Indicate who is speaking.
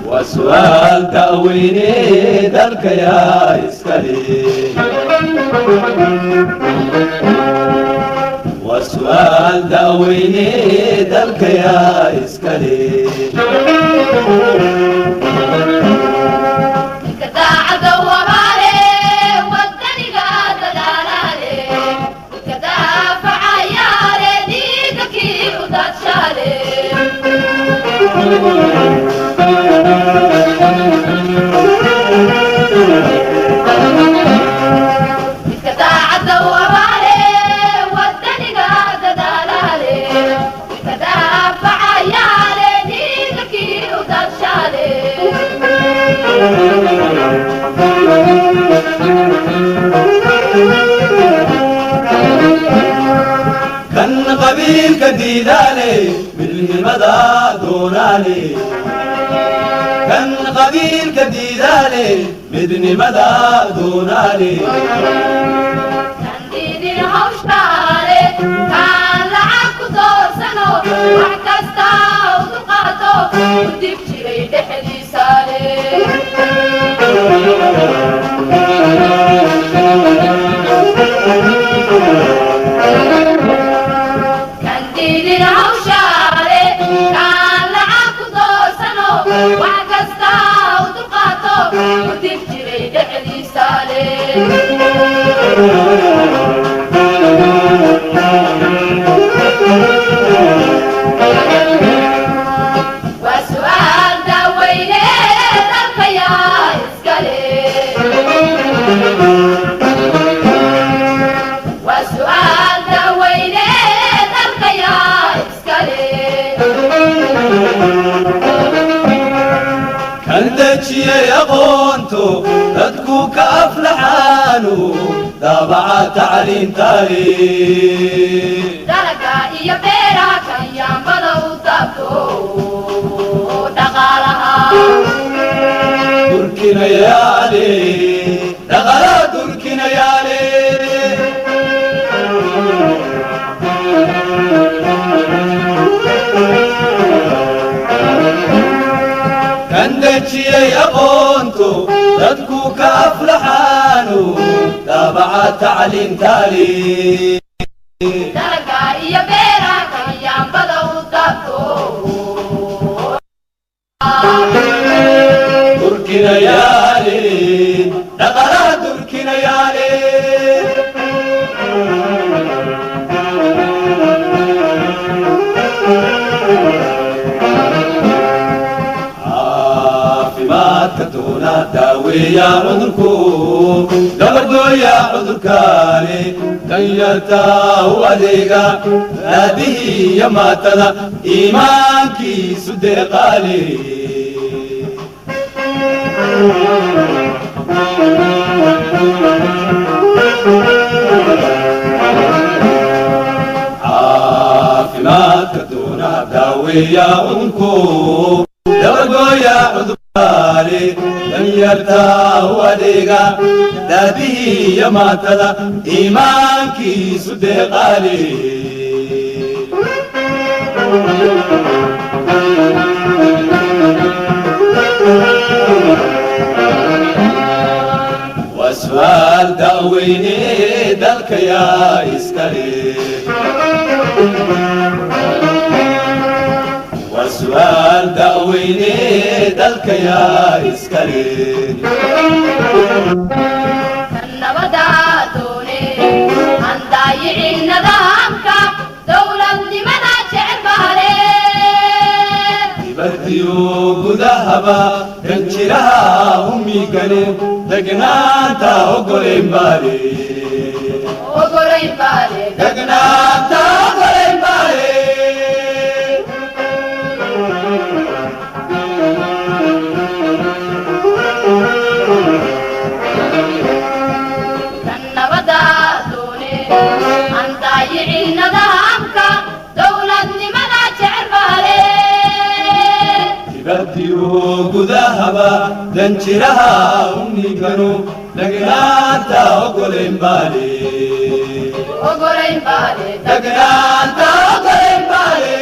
Speaker 1: Waa su'aal da'weyne, dalka yaa iskale? Waa su'aal da'weyne, dalka yaa iskale?
Speaker 2: Daacadda wabaale, wadaniga dadaalaale, dadka daafacayaale, dhiiga kii u daadshaale. Midka daacadda wabaale, wadaniga dadaalaale, midka daafacayaale, dhiiga kii u daadshaale.
Speaker 1: Kan qabiilka diidaale, midnimada doonaale. Kan qabiilka diidaale, midnimada doonaale.
Speaker 2: Kan diidin hawshaale, kaan lacag ku doorsano, wax kasta u dulqaato, u dib jiray dhexdiisaale. Kan diidin hawshaale, kaan lacag ku doorsano, wax kasta u dulqaato, u dib jiray dhexdiisaale. Waa su'aal daaweyne, dalka yaa iskale? Waa su'aal daaweyne, dalka yaa iskale?
Speaker 1: Kan dejiyey aqoonto, dadku ka aflaxaanu, daabaca tacliintaale.
Speaker 2: Dalaga iyo beeraha, kan yaambada u taabto dhaqaalaha.
Speaker 1: Durkinayaale, dhaqala durkinayaale. Kan dejiyey aqoonto, dadku ka aflaxaanu, daabaca tacliintaale.
Speaker 2: Dalaga iyo beeraha, kan yaambada u taabto
Speaker 1: Durkinayaale, dhaqala durkinayaale. Caafimaadka doona, daaweeya cudurku, dabargooya cudurkaani, danyarta u adeega, daadihii iyo maatada, iimaankiisu deeqaale. Caafimaadka doona, daaweeya cudurku, dabargooya cudurkaani, danyarta u adeega, daadihii iyo maatada, iimaankiisu deeqaale. Waa su'aal da'weyne, dalka yaa iskale? Waa su'aal da'weyne, dalka yaa iskale?
Speaker 2: Kan nabada doone, aan daayicin nidaamka, dowladnimada jecel baale.
Speaker 1: Dibadiyo gudahaba, danjiraha umigane, degnaanta ogoleyn baale.
Speaker 2: Ogolayn baale.
Speaker 1: Degnaanta ogoleyn baale.
Speaker 2: Kan nabada doone, aan daayicin nidaamka, dowladnimada jecel baale.
Speaker 1: Dibadiyo gudahaba, danjiraha umiganu, degnaanta ogoleyn baale.
Speaker 2: Ogolayn baale.
Speaker 1: Degnaanta ogoleyn baale.